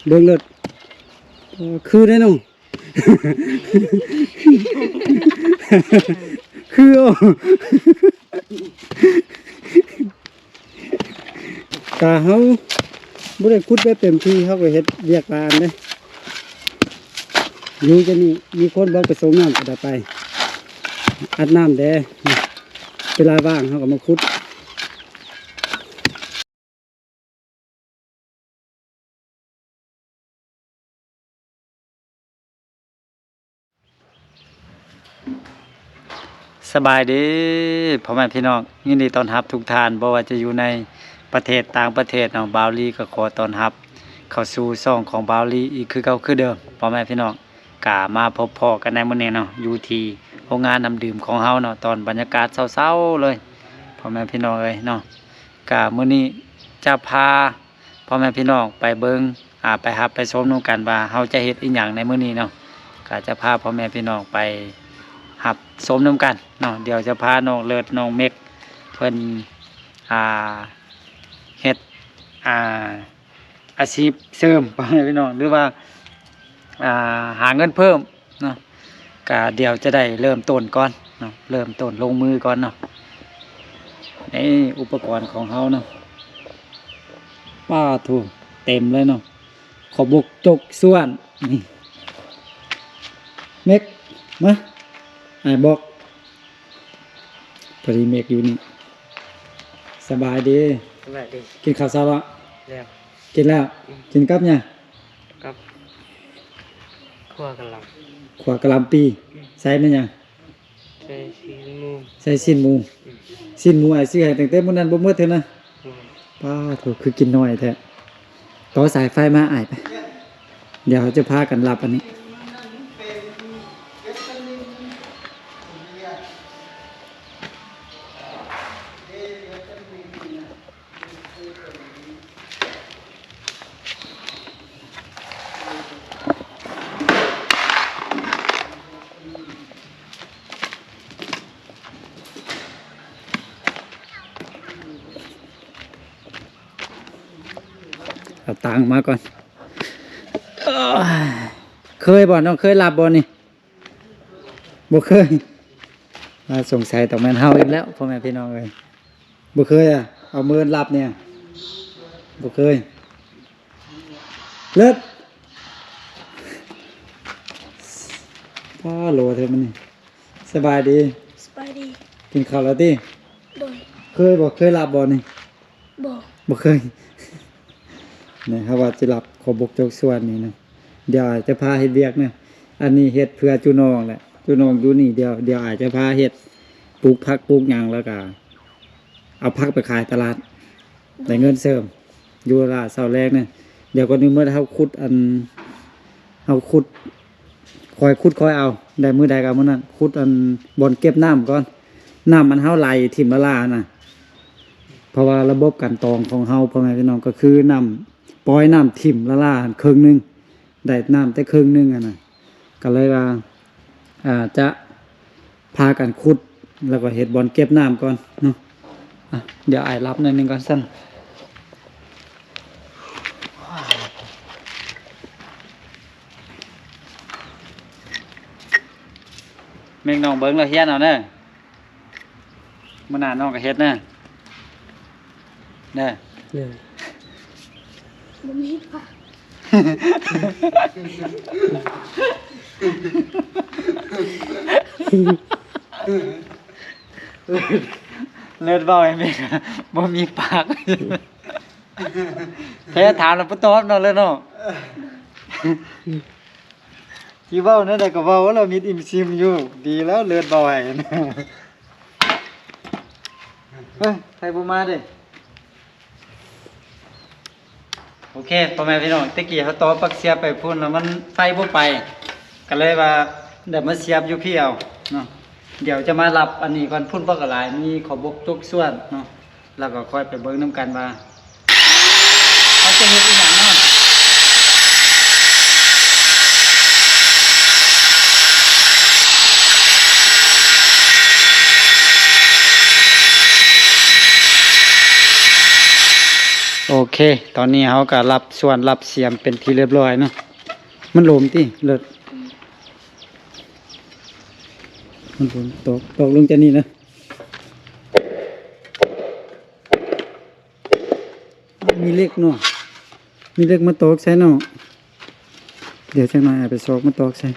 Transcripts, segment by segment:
ເບິ່ງເລີດ ເອີ ຄືໄດ໋ນ້ອງ ຄື ກະເຮົາບໍ່ໄດ້ຂຸດແບບເຕັມທີ່ ເຮົາກໍເຮັດວຽກຫຼາຍອັນເດ້. ຢູ່ຈະນີ້ມີຄົນບອກໄປສົ່ງນ້ຳກໍໄດ້ໄປ ອັດນ້ຳແດ່ ເວລາວ່າງເຮົາກໍມາຂຸດ. ສະບາຍດີພໍ່ແມ່ພີ່ນ້ອງ ຍິນດີຕ້ອນຮັບທຸກທ່ານ ບໍ່ວ່າຈະຢູ່ໃນປະເທດ ຕ່າງປະເທດເນາະ. ບ່າວລີກໍຂໍຕ້ອນຮັບເຂົ້າສູ່ຊ່ອງຂອງບ່າວລີອີກຄືເກົ່າຄືເດີມ ພໍ່ແມ່ພີ່ນ້ອງ. ກະມາພົບພໍ້ກັນໃນມື້ນີ້ເນາະ ຢູ່ທີ່ໂຮງງານນ້ຳດື່ມຂອງເຮົາເນາະ ຕອນບັນຍາກາດເຊົ້າໆເລີຍ ພໍ່ແມ່ພີ່ນ້ອງເອີຍເນາະ. ກະມື້ນີ້ຈະພາພໍ່ແມ່ພີ່ນ້ອງໄປເບິ່ງ ອ່າ ໄປຮັບໄປຊົມນຳກັນວ່າເຮົາຈະເຮັດອີ່ຫຍັງໃນມື້ນີ້ເນາະ. ກະຈະພາພໍ່ແມ່ພີ່ນ້ອງໄປຮັບຊົມນຳກັນເນາະ. ດຽວຈະພານ້ອງເລີດ ນ້ອງເມັກ ເພິ່ນ ອ່າ ເຮັດ ອ່າ ອາຊີບເສີມ ພໍ່ແມ່ພີ່ນ້ອງ ຫຼືວ່າ ອ່າ ຫາເງິນເພີ່ມເນາະ. ກະດຽວຈະໄດ້ເລີ່ມຕົ້ນກ່ອນເນາະ ເລີ່ມຕົ້ນລົງມືກ່ອນເນາະ. ນີ້ອຸປະກອນຂອງເຮົາເນາະ ປ້າໂທ້ ເຕັມເລີຍເນາະ ຂອບບົກຈົກສ່ວນ. ນີ້ ເມັກ ມາ ອ້າຍບອກ ພໍດີເມັກຢູ່ນີ້. ສະບາຍດີ ສະບາຍດີ. ກິນເຂົ້າເຊົ້າແລ້ວ? ແລ້ວ. ກິນແລ້ວ? ອືມ. ກິນກັບຫຍັງ? ກັບຂົ້ວກະຫຼ່ຳ. ຂົ້ວກະຫຼ່ຳປີ. ອືມ. ໃສ່ແມ່ນຫຍັງ? ໃສ່ຊີ້ນໝູ. ໃສ່ຊີ້ນໝູ. ອືມ. ຊີ້ນໝູອ້າຍຊື້ໃຫ້ຕັ້ງແຕ່ມື້ນັ້ນບໍ່ໝົດເທື່ອນະ. ອືມ. ປ້າໂທ້ ຄືກິນໜ້ອຍແທ້. ຕໍ່ສາຍໄຟມາອ້າຍໄປ. ດຽວເຮົາຈະພາກັນລັບອັນນີ້. ເອົາຕັ່ງມາກ່ອນ. ເອີຍ ເຄີຍບໍ່ ນ້ອງເຄີຍລັບບໍ່ນີ້? ບໍ່ເຄີຍ. ອ່າ ສົງໄສຕ້ອງແມ່ນເຮົາອີກແລ້ວ ພໍ່ແມ່ພີ່ນ້ອງເອີຍ. ບໍ່ເຄີຍອະ ເອົາມືລັບນີ້ ບໍ່ເຄີຍ. ເລີດ ປ້າໂຫຼແທ້ມື້ນີ້. ສະບາຍດີ. ສະບາຍດີ. ກິນເຂົ້າແລ້ວຕິ? ໂດຍ. ເຄີຍບໍ່? ເຄີຍລັບບໍ່ນີ້? ບໍ່ ບໍ່ເຄີຍ. ນີ້ ເຮົາວ່າຈະລັບຂໍບົກຈົກສ່ວນນີ້ນະ. ດຽວອ້າຍຈະພາເຮັດວຽກນະ. ອັນນີ້ເຮັດເພື່ອຈຸນ້ອງແຫຼະ. ຈຸນ້ອງຢູ່ນີ້ ດຽວ ດຽວອ້າຍຈະພາເຮັດ ປູກຜັກປູກຫຍັງ ແລ້ວກະເອົາຜັກໄປຂາຍຕະຫຼາດ ໄດ້ເງິນເສີມ ຢູ່ລະເຊົ້າແລງນະ. ດຽວກ່ອນອື່ນໝົດເຮົາຂຸດ ອັນ ເຮົາຂຸດ ຄ່ອຍຂຸດຄ່ອຍເອົາ ໄດ້ມື້ໃດກໍເອົາມື້ນັ້ນ. ຂຸດ ອັນ ບ່ອນເກັບນ້ຳກ່ອນ ນ້ຳອັນເຮົາໄຫຼຖິ້ມລະລານະ. ເພາະວ່າລະບົບການຕອງຂອງເຮົາ ພໍ່ແມ່ພີ່ນ້ອງ ກໍຄືນ້ຳ ປ່ອຍນ້ຳຖິ້ມລະລາເຄິ່ງໜຶ່ງ ໄດ້ນ້ຳແຕ່ເຄິ່ງໜຶ່ງຫັ້ນນະ. ກໍເລີຍວ່າ ອ່າ ຈະພາກັນຂຸດ ແລ້ວກໍເຮັດບ່ອນເກັບນ້ຳກ່ອນເນາະ. ອ່ະ ດຽວອ້າຍລັບໜ້ອຍໜຶ່ງກ່ອນຊັ້ນ. ເມັກນ້ອງເບິ່ງແລ້ວຮຽນເອົາເດີ. ມື້ໜ້ານ້ອງກໍເຮັດເດີ ເດີ. ເລີຍ ບໍ່ມີປາກ. ເລີດເວົ້າໃຫ້ເມັກ ບໍ່ມີປາກ. ແທ້ ຖາມແລ້ວບໍ່ຕອບເນາະ ເລີດເນາະ. ຊິເວົ້າແນວໃດກໍເວົ້າແລ້ວ ມິດອີ່ມຊິມຢູ່. ດີແລ້ວເລີດເວົ້າໃຫ້. ເຮີ້ຍ ໃຜບໍ່ມາເດ້. ໂອເຄ ພໍ່ແມ່ພີ່ນ້ອງ ແຕ່ກີ້ເຮົາຕໍ່ປັກສຽບໄປພຸ້ນແລ້ວມັນໄຟບໍ່ໄປ ກໍເລີຍວ່າໄດ້ມາສຽບຢູ່ພີ້ເອົາເນາະ. ດຽວຈະມາລັບອັນນີ້ກ່ອນ ພຸ້ນບັກຫຼາຍ ມີຂໍບົກຈົກສ່ວນເນາະ. ແລ້ວກໍຄ່ອຍໄປເບິ່ງນຳກັນວ່າເຮົາຈະເຮັດອີ່ຫຍັງເນາະ. ໂອເຄ ເຄ ຕອນນີ້ເຮົາກໍລັບສ່ວນລັບສຽມເປັນທີ່ຮຽບຮ້ອຍເນາະ. ມັນຫຼົມຕິ ເລີດ ມັນຫຼົມ ຕອກ ຕອກລົງຈາກນີ້ນະ. ມີເຫຼັກເນາະ ມີເຫຼັກມາຕອກໃສ່ເນາະ. ດຽວຈັກໜ້ອຍອ້າຍໄປຊອກມາຕອກໃສ່.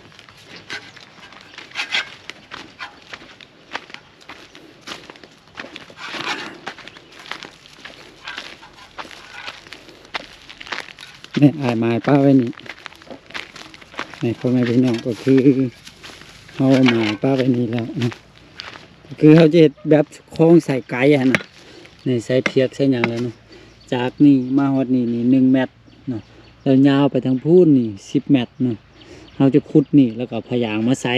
ນີ້ອ້າຍໝາຍປະໄວ້ນີ້ ນີ້ພໍ່ແມ່ພີ່ນ້ອງ ກໍຄືເຮົາໝາຍປະໄວ້ນີ້ແລ້ວເນາະ. ຄືເຮົາຈະເຮັດແບບຄອງໃສ່ໄກຫັ້ນນະ ໃສ່ພຽກໃສ່ຫຍັງແລ້ວເນາະ. ຈາກນີ້ມາຮອດນີ້ນີ້ໜຶ່ງແມັດເນາະ ແລ້ວຍາວໄປທາງພຸ້ນນີ້ສິບແມັດເນາະ. ເຮົາຈະຂຸດນີ້ ແລ້ວກໍເອົາຜ້າຢາງມາໃສ່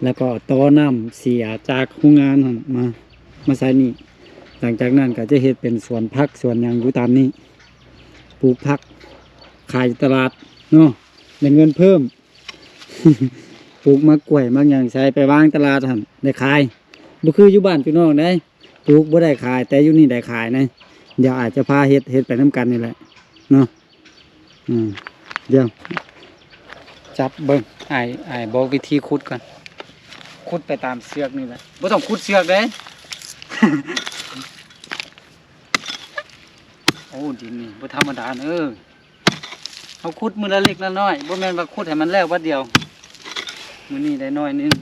ແລ້ວກໍຕໍ່ນ້ຳເສຍຈາກໂຮງງານຫັ້ນມາ ມາໃສ່ນີ້. ຫຼັງຈາກນັ້ນກໍຈະເຮັດເປັນສວນຜັກສວນຫຍັງຢູ່ຕາມນີ້ ປູກຜັກຂາຍຕະຫຼາດເນາະ ໄດ້ເງິນເພີ່ມ. ປູກໝາກກ້ວຍໝາກຫຍັງໃສ່ໄປວາງຕະຫຼາດຫັ້ນໄດ້ຂາຍ. ບໍ່ຄືຢູ່ບ້ານຢູ່ນອກໃດ ປູກບໍ່ໄດ້ຂາຍ ແຕ່ຢູ່ນີ້ໄດ້ຂາຍນະ. ດຽວອ້າຍຈະພາເຮັດ ເຮັດໄປນຳກັນນີ້ແຫຼະເນາະ. ອືມ ດຽວຈັບເບິ່ງ ອ້າຍ ອ້າຍບອກວິທີຂຸດກ່ອນ. ຂຸດໄປຕາມເຊືອກນີ້ແຫຼະ ບໍ່ຕ້ອງຂຸດເຊືອກເດ້. ໂອ້ ດິນນີ້ບໍ່ທຳມະດາເດີ. ເຮົາຂຸດມື້ລະເລັກລະນ້ອຍ ບໍ່ແມ່ນວ່າຂຸດໃຫ້ມັນແລ້ວບັດດຽວ. ມື້ນີ້ໄດ້ໜ້ອຍໜຶ່ງ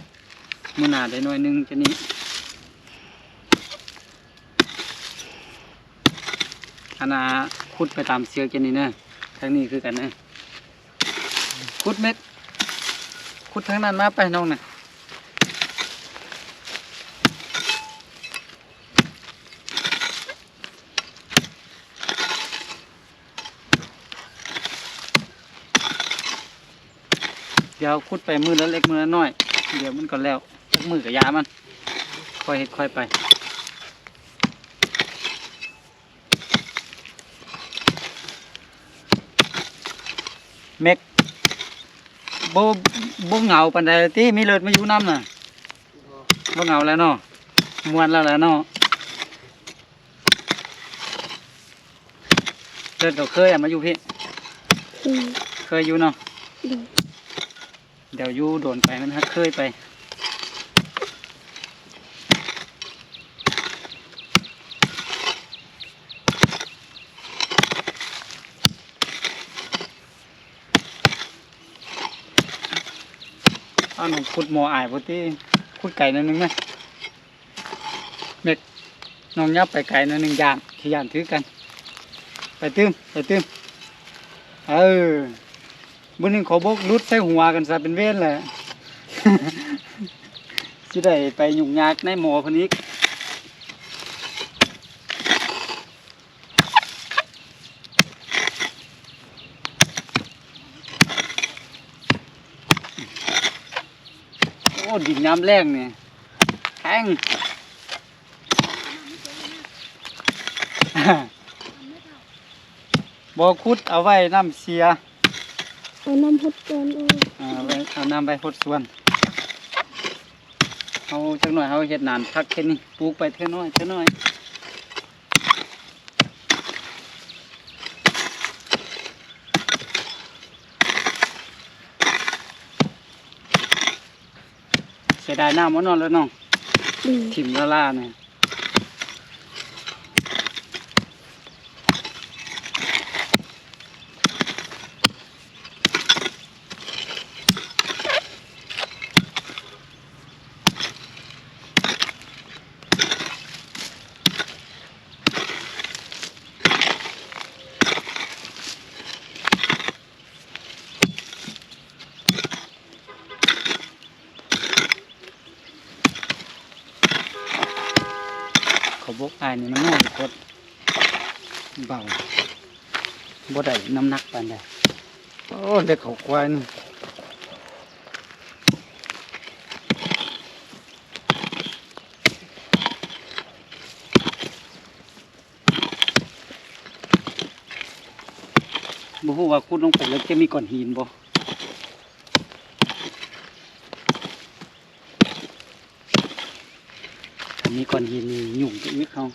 ມື້ໜ້າໄດ້ໜ້ອຍໜຶ່ງ ຈັ່ງນີ້. ອັນນ່າ ຂຸດໄປຕາມເຊືອກຈັ່ງນີ້ເດີ. ທາງນີ້ຄືກັນເດີ. ຂຸດເມັກ ຂຸດທາງນັ້ນມາໄປນ້ອງນະ. ດຽວຂຸດໄປມື້ລະເລັກມື້ລະນ້ອຍ ດຽວມັນກໍແລ້ວ ຈັກມື້ກໍຢ່າມັນ ຄ່ອຍເຮັດຄ່ອຍໄປ. ເມັກ ບໍ່ ບໍ່ເຫງົາປານໃດຕິ ມີເລີດມາຢູ່ນຳນະ. ບໍ່ເຫງົາແລ້ວເນາະ ມ່ວນແລ້ວແຫຼະເນາະ. ເລີດກໍເຄີຍອະມາຢູ່ພີ້ ອືມ ເຄີຍຢູ່ເນາະ ໂດຍ ດຽວຢູ່ດົນໄປມັນຮັກເຄີຍໄປ. ເອົານ້ອງຂຸດໝໍ້ອາຍບໍ່ຕິ ຂຸດໄກໜ້ອຍໜຶ່ງນະ. ເມັກ ນ້ອງຫຍັບໄປໄກໜ້ອຍໜຶ່ງ ຢ້ານ ຂີ້ຢ້ານຄືກັນ. ໄປຕື່ມ ໄປຕື່ມ ເອີ ມື້ໜຶ່ງຂໍບົກຫຼຸດໃສ່ຫົວກັນຊະເປັນເວນແຫຼະ ຊິໄດ້ໄປຫຍຸ້ງຍາກໃນໝໍເພິ່ນອີກ. ໂອ້ ດິນຍາມແລ້ງນີ້ແຂງ ບໍ່ຂຸດເອົາໄວ້ນ້ຳເສຍ ເອົານ້ຳຫົດກ່ອນ ເອີ ເອົາໄວ້ ເອົານ້ຳໄວ້ຫົດສວນ. ເຮົາຈັກໜ້ອຍ ເຮົາເຮັດນານຜັກແຄ່ນີ້ ປູກໄປເທື່ອນ້ອຍເທື່ອນ້ອຍ. ເສຍດາຍນ້ຳບໍ່ເນາະ ເລີດເນາະ ອືມ ຖິ້ມລ້າໆນີ້. ເຂົາບົກອ້າຍນີ້ມັນນ້ອຍໂພດ ເບົາ ບໍ່ໄດ້ນ້ຳໜັກປານໃດ. ໂອ້ ເຫຼັກເຂົາຄວາຍນີ້ ບໍ່ຮູ້ວ່າຂຸດລົງໄປເລິກຈະມີກ້ອນຫີນບໍ່? ຖ້າມີກ້ອນຫີນນີ້ຫຍຸ້ງໄປອີກເຮົາ.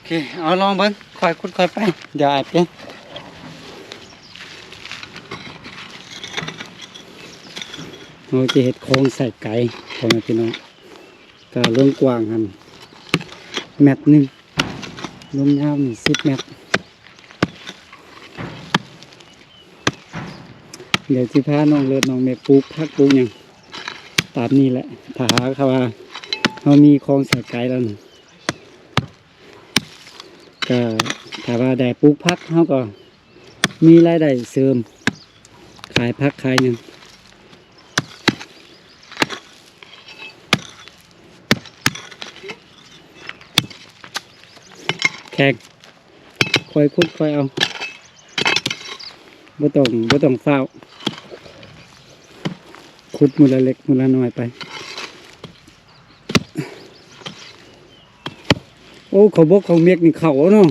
ເຄ ເອົາລອງເບິ່ງ ຄ່ອຍຂຸດຄ່ອຍໄປ ດຽວອ້າຍປ່ຽນ. ເຮົາຈະເຮັດຄອງສາຍໄກ ພໍ່ແມ່ພີ່ນ້ອງ ກະລວງກວ້າງຫັ້ນແມັດໜຶ່ງ ລວງຍາວນີ້ສິບແມັດ. ດຽວຊິພານ້ອງເລີດນ້ອງເມັກປູກຜັກປູກຫຍັງຕາມນີ້ແຫຼະ ຖ້າຫາກວ່າເຮົາມີຄອງສາຍໄກແລ້ວນະ ກະຖ້າວ່າໄດ້ປູກຜັກ ເຮົາກໍມີລາຍໄດ້ເສີມ ຂາຍຜັກຂາຍຫຍັງ. ແຂງ ຄ່ອຍຂຸດຄ່ອຍເອົາ ບໍ່ຕ້ອງ ບໍ່ຕ້ອງຟ້າວ ຂຸດມື້ລະເລັກມື້ລະນ້ອຍໄປ. ໂອ້ ເຂົ້າບົກເຂົ້າເມັກນີ້ເຂົ້າເນາະ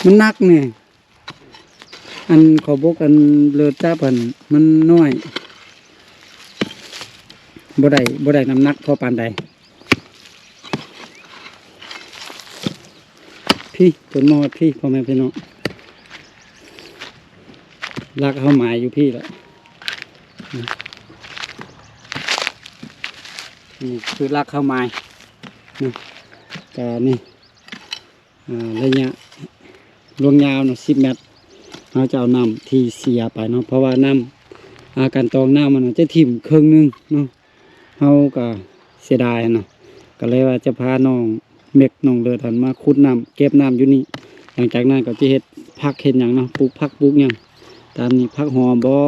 ມັນໜັກນີ້. ອັນເຂົ້າບົກ ອັນເລີດຈັບຫັ້ນມັນນ້ອຍ ບໍ່ໄດ້ ບໍ່ໄດ້ນ້ຳໜັກພໍປານໃດ. ພີ້ ຈົນມາຮອດພີ້ ພໍ່ແມ່ພີ່ນ້ອງ ຫຼັກເຮົາໝາຍຢູ່ພີ້ແຫຼະ ນີ້ຄືຫຼັກເຮົາໝາຍນະ ກະນີ້ ອ່າ ໄລຍະລວງຍາວເນາະ ສິບແມັດ ເຮົາຈະເອົານ້ຳທີ່ເສຍໄປເນາະ ເພາະວ່ານ້ຳ ອ່າ ການຕອງນ້ຳມັນຈະຖິ້ມເຄິ່ງໜຶ່ງເນາະ ເຮົາກະເສຍດາຍຫັ້ນນະ ກະເລີຍວ່າຈະພານ້ອງເມັກນ້ອງເລີດຫັ້ນມາຂຸດນ້ຳ ເກັບນ້ຳຢູ່ນີ້. ຫຼັງຈາກນັ້ນກໍຈະເຮັດຜັກເຮັດຫຍັງເນາະ ປູກຜັກປູກຫຍັງຕາມນີ້ ຜັກຫອມບໍ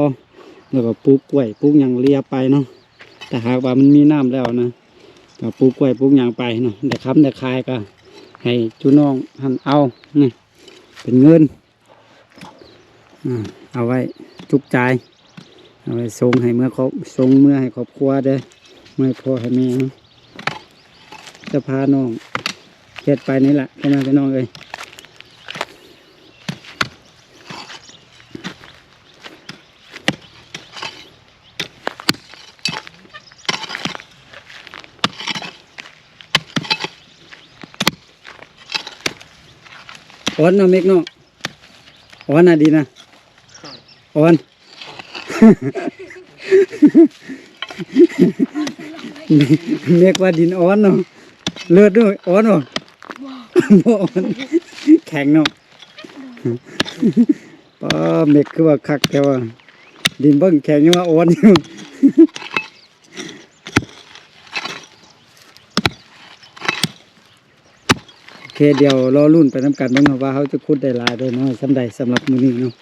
ແລ້ວກໍປູກກ້ວຍ ປູກຫຍັງເລຍໄປເນາະ ຖ້າຫາກວ່າມັນມີນ້ຳແລ້ວນະ ກໍປູກກ້ວຍປູກຫຍັງໄປເນາະ ໄດ້ຄຳໄດ້ຂາຍກໍໃຫ້ຈຸນ້ອງຫັ້ນເອົານີ້ ເປັນເງິນ ອ່າ ເອົາໄວ້ຈຸກຈ່າຍ ເອົາໄວ້ສົ່ງໃຫ້ເມືອຄອບ ສົ່ງເມືອໃຫ້ຄອບຄົວເດີ ເມືອໃຫ້ພໍ່ໃຫ້ແມ່ເນາະ. ຈະພານ້ອງເຮັດໄປນີ້ລະ ພໍ່ແມ່ພີ່ນ້ອງເອີຍ. ອ່ອນເນາະເມັກເນາະ ອ່ອນນະ ດີນະ ອ່ອນ. ເມັກວ່າດິນອ່ອນເນາະ ເລີດເນາະ ອ່ອນບໍ່? ບໍ່ອ່ອນ ແຂງເນາະ. ປ້າ ເມັກຄືວ່າຄັກແທ້ວ່າ ດິນເບິ່ງແຂງ ຍັງວ່າອ່ອນຢູ່. ໂອເຄ ດຽວລໍລຸ້ນໄປນຳກັນເບິ່ງວ່າເຮົາຈະຂຸດໄດ້ຫຼາຍໄດ້ນ້ອຍສ່ຳໃດສຳລັບມື້ນີ້ເນາະ.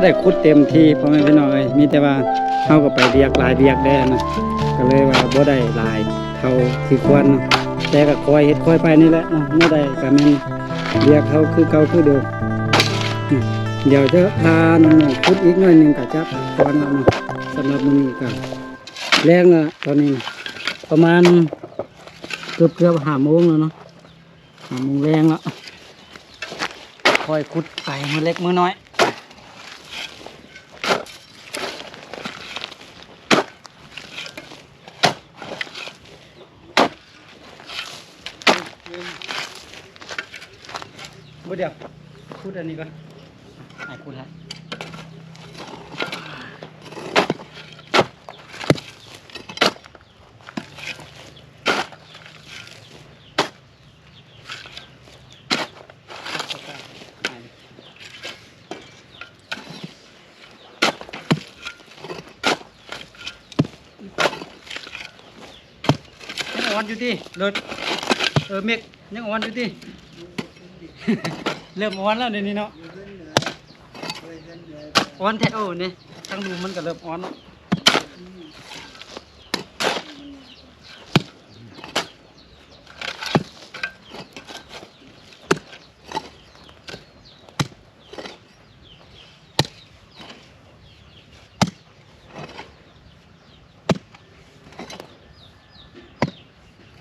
ໄດ້ຂຸດເຕັມທີ່ ພໍ່ແມ່ພີ່ນ້ອງເອີຍ, ມີແຕ່ວ່າເຮົາກໍໄປວຽກຫຼາຍວຽກແດ່ນະ ກໍເລີຍວ່າບໍ່ໄດ້ຫຼາຍເທົ່າທີ່ຄວນເນາະ, ແຕ່ກໍຄ່ອຍເຮັດຄ່ອຍໄປນີ້ແຫຼະເນາະ, ແນວໃດກໍແມ່ນວຽກເຮົາຄືເກົ່າຄືເດີມ. ດຽວຈະພານ້ອງໆຂຸດອີກໜ້ອຍໜຶ່ງກໍຈະພາກ່ອນແລ້ວເນາະ. ສຳລັບມື້ນີ້ກໍແລງແລ້ວ ຕອນນີ້ປະມານເກືອບໆຫ້າໂມງແລ້ວເນາະ. ຫ້າໂມງແລງແລ້ວ ຄ່ອຍຂຸດໄປມື້ເລັກມື້ນ້ອຍ. ບໍ່ ດຽວ ຂຸດອັນນີ້ກ່ອນ ອ້າຍຂຸດໃຫ້. ຍັງອ່ອນຢູ່ຕິ ເລີດ ເອີ ເມັກ ຍັງອ່ອນຢູ່ຕິ ເລີ່ມອ່ອນແລ້ວດຽວນີ້ເນາະ ອ່ອນແທ້. ໂອ້ ນີ້ ທາງລຸ່ມມັນກໍເລີ່ມອ່ອນເນາະ.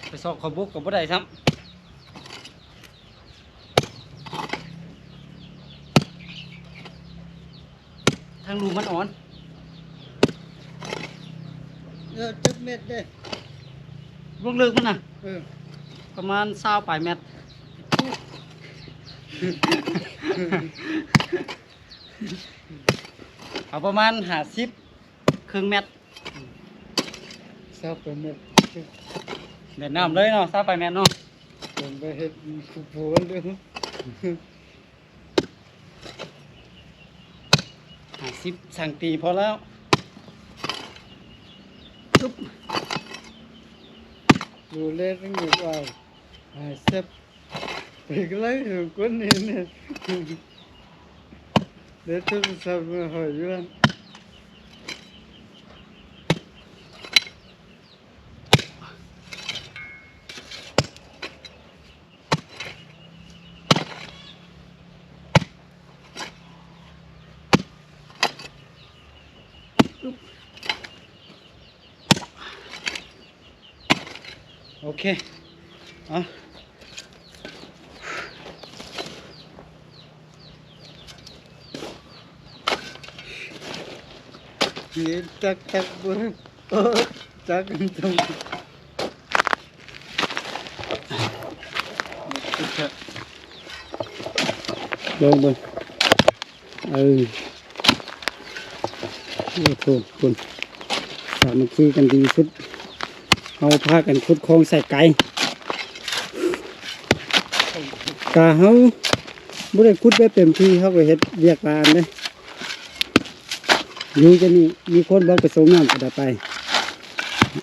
ໄປຊອກເຂົ້າບຸກກໍບໍ່ໄດ້ຊ້ຳ. ທາງລຸ່ມມັນອ່ອນ. ເອີ ຈັກແມັດເດ້ ລວງເລິກມັນນະ? ເອີ ປະມານຊາວປາຍແມັດ. ເອົາປະມານຫ້າສິບ ເຄິ່ງແມັດ. ຊາວປາຍແມັດ ແມ່ນນ້ຳເລີຍເນາະ ຊາວປາຍແມັດເນາະ. ເປັນໄປເຮັດຄູໂພນເດີ. ຫ້າສິບຊັງຕີພໍແລ້ວ. ດູແລຕັ້ງຢູ່ວ່າ ຫາແຊບ ໄປໄກສອງຄົນນີ້ນະ. ແລະໂທລະສັບມາຫອຍຢູ່ຫັ້ນ. ໂອເຄ ເອົາ ເຮັດຕັກໆ ເບິ່ງ ເອີ ຕັກ ລອງເບິ່ງ. ເອີ ໂອ້ໂຫ ພຸ້ນ ສາມັກຄີກັນດີສຸດ. ເຮົາພາກັນຂຸດຄອງໃສ່ໄກ່ ກະເຮົາບໍ່ໄດ້ຂຸດແບບເຕັມທີ່ ເຮົາກໍເຮັດວຽກຫຼາຍອັນເດ້. ຢູ່ຈະນີ້ມີຄົນບອກໄປສົ່ງນ້ຳກໍໄດ້ໄປ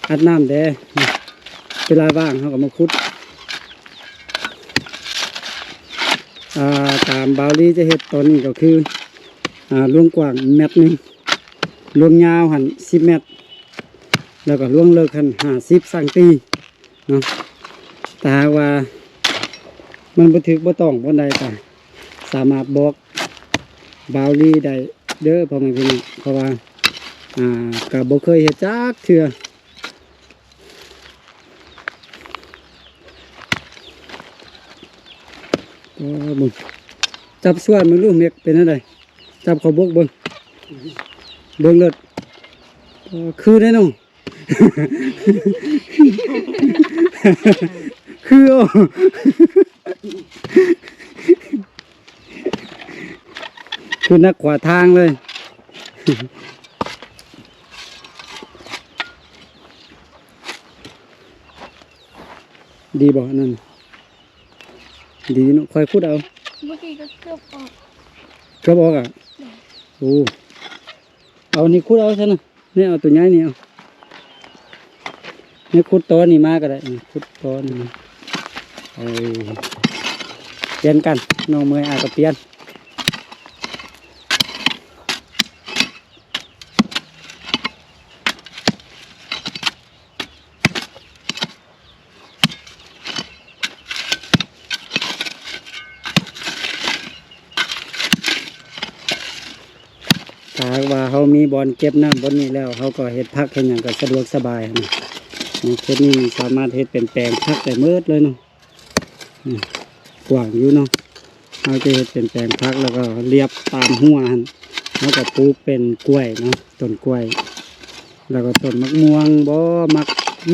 ອັດນ້ຳແດ່. ເວລາວ່າງເຮົາກໍມາຂຸດ. ອ່າ ຕາມບ່າວລີຈະເຮັດຕອນນີ້ກໍຄື ອ່າ ລວງກວ້າງແມັດໜຶ່ງ ລວງຍາວຫັ້ນສິບແມັດ ແລ້ວກໍລວງເລິກຫັ້ນຫ້າສິບຊັງຕີເນາະ. ຖ້າຫາກວ່າມັນບໍ່ຖືກບໍ່ຕ້ອງບ່ອນໃດ ກໍສາມາດບອກບ່າວລີໄດ້ເດີ ພໍ່ແມ່ພີ່ນ້ອງ ເພາະວ່າ ອ່າ ກໍບໍ່ເຄີຍເຮັດຈັກເທື່ອ. ເອີ ເບິ່ງ ຈັບສ່ວນເບິ່ງລູກເມັກເປັນແນວໃດ? ຈັບເຂົ້າບົກເບິ່ງ ເບິ່ງເລີດ ເອີ ຄືໄດ໋ນ້ອງ ຄື ຄືນັກຂວາທາງເລີຍ. ດີບໍ່ອັນນັ້ນ? ດີເນາະ ຂ້ອຍຂຸດເອົາ. ເມື່ອກີ້ກໍເກືອບອອກ. ເກືອບອອກອະ? ໂດຍ. ໂອ້ ເອົານີ້ຂຸດເອົາຊັ້ນນະ. ນີ້ເອົາຕົວໃຫຍ່ນີ້ເອົາ. ນີ້ຂຸດຕໍ່ນີ້ມາກໍໄດ້ ນີ້ຂຸດຕໍ່ນີ້ມາ. ເອີ ປ່ຽນກັນ ນ້ອງເມື່ອຍອາກໍປ່ຽນ. ມີບ່ອນເກັບນ້ຳບ່ອນນີ້ແລ້ວ ເຮົາກໍເຮັດຜັກເຮັດຫຍັງກໍສະດວກສະບາຍນະ. ເຂດນີ້ນີ້ສາມາດເຮັດເປັນແປງຜັກໄດ້ໝົດເລີຍເນາະ. ນີ້ ກວ້າງຢູ່ເນາະ. ເຮົາຈະເຮັດເປັນແປງຜັກ ແລ້ວກໍລຽບຕາມຮົ້ວຫັ້ນ ເຮົາກໍປູກເປັນກ້ວຍເນາະ ຕົ້ນກ້ວຍ ແລ້ວກໍຕົ້ນໝາກມ່ວງບໍ ໝາກ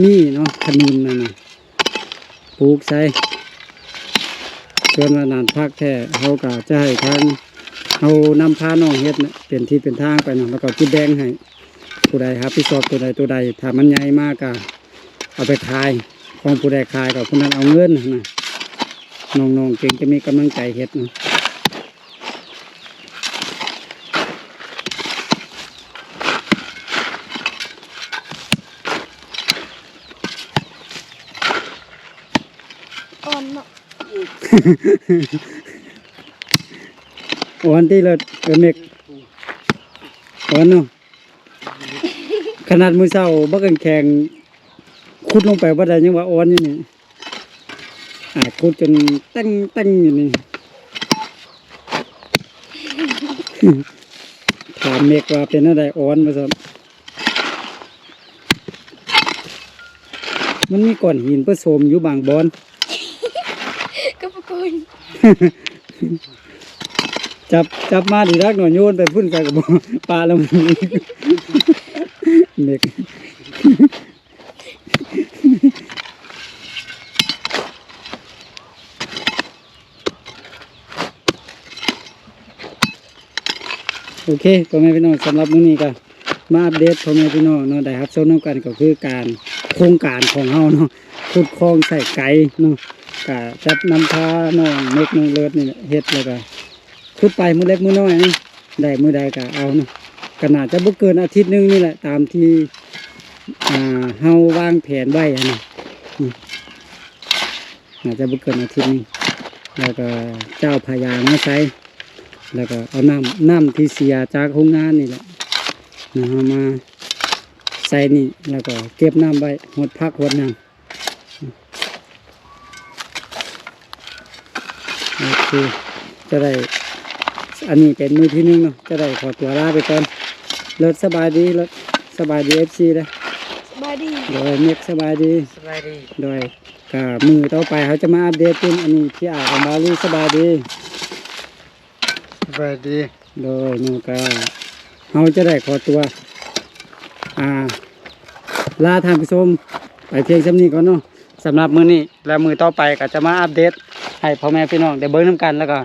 ມີ້ເນາະ ຂະໜຸນນັ້ນນະ ປູກໃສ່. ສ່ວນວ່ານານຜັກແທ້ ເຮົາກໍຈະໃຫ້ທາງ ເຮົານຳພານ້ອງເຮັດນະ ເປັນທີ່ເປັນທາງໄປເນາະ ແລ້ວກໍຊິແບ່ງໃຫ້ ຜູ້ໃດຮັບຜິດຊອບຕົວໃດຕົວໃດ ຖ້າມັນໃຫຍ່ມາກໍເອົາໄປຂາຍ ຂອງຜູ້ໃດຂາຍກໍຜູ້ນັ້ນເອົາເງິນຫັ້ນນະ. ນ້ອງໆຈຶ່ງຈະມີກຳລັງໃຈເຮັດນະ. ອ່ອນເນາະ ອ່ອນຕິເລີດ ເອີເມັກ ອ່ອນເນາະ. ຂະໜາດມື້ເຊົ້າບັກແຂງໆ ຂຸດລົງໄປບໍ່ໄດ້ ຍັງວ່າອ່ອນຢູ່ນີ້. ອາ ຂຸດຈົນແຕັງໆຢູ່ນີ້. ຖາມເມັກວ່າເປັນແນວໃດ ອ່ອນວ່າຊັ້ນ. ມັນມີກ້ອນຫີນປະສົມຢູ່ບາງບ່ອນ ກໍບໍ່ກ້ອນ. ຈັບ ຈັບມາດີດັກໜ້ອຍ ໂຍນໄປພຸ້ນໃສກໍບໍ່ປະແລ້ວ ເມັກ. ໂອເຄ ພໍ່ແມ່ພີ່ນ້ອງ ສຳລັບມື້ນີ້ກໍມາອັບເດດພໍ່ແມ່ພີ່ນ້ອງເນາະ ໄດ້ຮັບຊົມນຳກັນ ກໍຄືການ ໂຄງການຂອງເຮົາເນາະ ຂຸດຄອງໃສ່ໄກເນາະ. ກະຈັບນຳພານ້ອງເມັກ ນ້ອງເລີດນີ້ແຫຼະເຮັດ ແລ້ວກະຂຸດໄປມື້ເລັກມື້ນ້ອຍນະ ໄດ້ມື້ໃດກະເອົາເນາະ. ກະໜ້າຈະບໍ່ເກີນອາທິດໜຶ່ງນີ້ແຫຼະ ຕາມທີ່ ອ່າ ເຮົາວາງແຜນໄວ້ຫັ້ນນະ. ນີ້ ໜ້າຈະບໍ່ເກີນອາທິດໜຶ່ງ ແລ້ວກໍເຈົ້າພາຍາມາໃສ່ ແລ້ວກໍເອົານ້ຳ ນ້ຳທີ່ເສຍຈາກໂຮງງານນີ້ແຫຼະນະ ເຮົາມາໃສ່ນີ້ ແລ້ວກໍເກັບນ້ຳໄວ້ ຫົດຜັກຫົດຫຍັງ. ໂອເຄ ຈະໄດ້ ອັນນີ້ເປັນມື້ທີໜຶ່ງເນາະ ຈະໄດ້ຂໍຕົວລາໄປກ່ອນ. ເລີດ ສະບາຍດີ ເລີດ ສະບາຍດີ ເອັຟຊີ ເດີ. ສະບາຍດີ. ໂດຍ ເມັກ ສະບາຍດີ. ສະບາຍດີ. ໂດຍ ກະມື້ຕໍ່ໄປເຮົາຈະມາອັບເດດຕື່ມ. ອັນນີ້ ພີອາ ຂອງບ່າວລີ ສະບາຍດີ. ສະບາຍດີ. ໂດຍ ເນາະ ກະເຮົາຈະໄດ້ຂໍຕົວ ອ່າ ລາທ່ານຜູ້ຊົມໄປພຽງສ່ຳນີ້ກ່ອນເນາະ ສຳລັບມື້ນີ້ ແລະ ມື້ຕໍ່ໄປກໍຈະມາອັບເດດໃຫ້ພໍ່ແມ່ພີ່ນ້ອງໄດ້ເບິ່ງນຳກັນ. ແລ້ວກໍ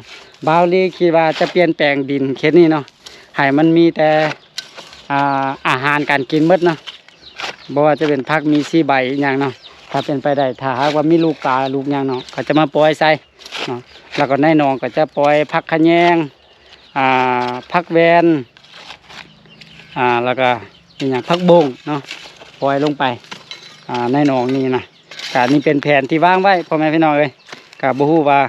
ບ່າວລີຄິດວ່າຈະປ່ຽນແປງດິນເຂດນີ້ເນາະ ໃຫ້ມັນມີແຕ່ ອ່າ ອາຫານການກິນໝົດເນາະ ບໍ່ວ່າຈະເປັນຜັກມີສີ່ໃບອີ່ຫຍັງເນາະ. ຖ້າເປັນໄປໄດ້ ຖ້າຫາກວ່າມີລູກປາລູກຫຍັງເນາະ ກໍຈະມາປ່ອຍໃສ່ເນາະ. ແລ້ວກໍໃນໜອງກໍຈະປ່ອຍຜັກຂະແຍງ ອ່າ ຜັກແວ່ນ ອ່າ ແລ້ວກໍອີ່ຫຍັງ ຜັກບົ້ງເນາະ ປ່ອຍລົງໄປ ອ່າ ໃນໜອງນີ້ນະ. ກະນີ້ເປັນແຜນທີ່ວາງໄວ້ ພໍ່ແມ່ພີ່ນ້ອງເອີຍ ກະບໍ່ຮູ້ວ່າ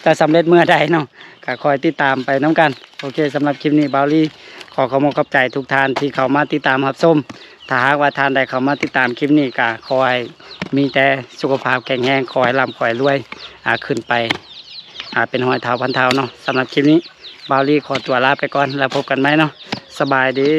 ຈະສຳເລັດເມື່ອໃດເນາະ ກະຄອຍຕິດຕາມໄປນຳກັນ. ໂອເຄ ສຳລັບຄລິບນີ້ ບ່າວລີຂໍຂອບອົກຂອບໃຈທຸກທ່ານທີ່ເຂົ້າມາຕິດຕາມຮັບຊົມ. ຖ້າຫາກວ່າທ່ານໃດເຂົ້າມາຕິດຕາມຄລິບນີ້ ກະຂໍໃຫ້ມີແຕ່ສຸຂະພາບແຂງແຮງ ຂໍໃຫ້ລ່ຳ ຂໍໃຫ້ລວຍ ອ່າ ຂຶ້ນໄປ ອ່າ ເປັນຮ້ອຍເທົ່າພັນເທົ່າເນາະ. ສຳລັບຄລິບນີ້ ບ່າວລີຂໍຕົວລາໄປກ່ອນ ແລ້ວພົບກັນໃໝ່ເນາະ. ສະບາຍດີ.